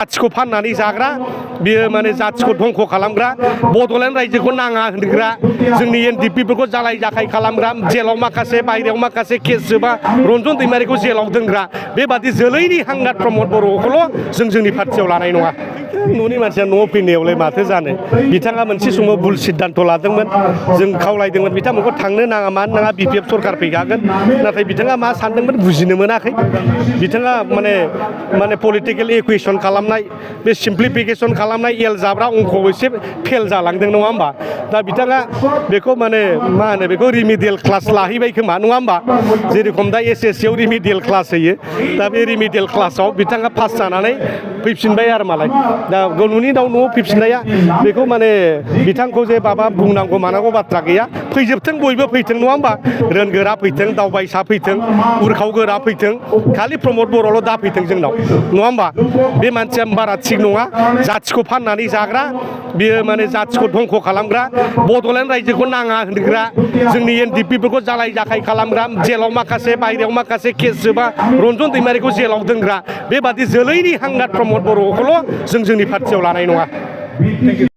जाथिखौ फाननानै जाग्रा बियो माने जाथिखौ धंख' खालामग्रा बड'लेण्ड रायजोखौ नाङा होनग्रा जोंनि एनडिपिफोरखौ जालाय जाखाय खालामग्रा जेलाव माखासे बायहेरायाव माखासे केस जोबा रन्जन दैमारिखौ जेलाव दोनग्रा बेबादि जोलैनि हांगार प्रमद बर'खौल' जोंनि पार्टियाव लानाय नङा। न'नि मानसिया न'आव फैनायावलाय माथो जानो बिथाङा मोनसे समाव भुल सिद्धान्त लादोंमोन जों खावलायदोंमोन बिथांमोनखौ थांनो नाङा मानो नाङा बिपिएफ सरकार फैखागोन नाथाय बिथाङा मा सानदोंमोन बुजिनो मोनाखै बिथाङा माने पलिटिकेल इकुवेसन खालामनाय बे सिम्प्लिफिकेसन खालामनाय एल जाब्रा अंकआव एसे फेल जालांदों नङा होमबा दा बिथाङा बेखौ माने मा होनो बेखौ रिमिडियेल क्लास लाहैबाय खोमा नङा होमबा जेरेखम दा एसएससि आव रिमिडियेल क्लास होयो दा बे रिमिडियेल क्लासाव बिथाङा पास जानानै फैफिनबाय आरो मालाय दा न'नि दाउ न'आव फैफिननाया बेखौ माने बिथांखौ जे माबा बुंनांगौ मानांगौ बाथ्रा गैया फैजोबथों बयबो फैथों नङा होमबा रोंगोरा फैथों दावबायसा फैथों उरखाव गोरा फैथों खालि प्रमद बर'ल' दा फैथों जोंनाव नङा होमबा बे मानसिया बारा थिग नङा जाथिखौ फाननानै जाग्रा बियो माने जाथिखौ धंख' खालामग्रा बड'लेण्ड रायजोखौ नाङा होनग्रा जोंनि एनडिपिफोरखौ जालाय जाखाय खालामग्रा जेलाव माखासे बायहेरायाव माखासे केस जोबा रन्जन दैमारिखौ जेलाव दोनग्रा बेबादि जोलैनि हांगार प्रमद बर'खौल' जोंनि पार्टियाव लानाय नङा।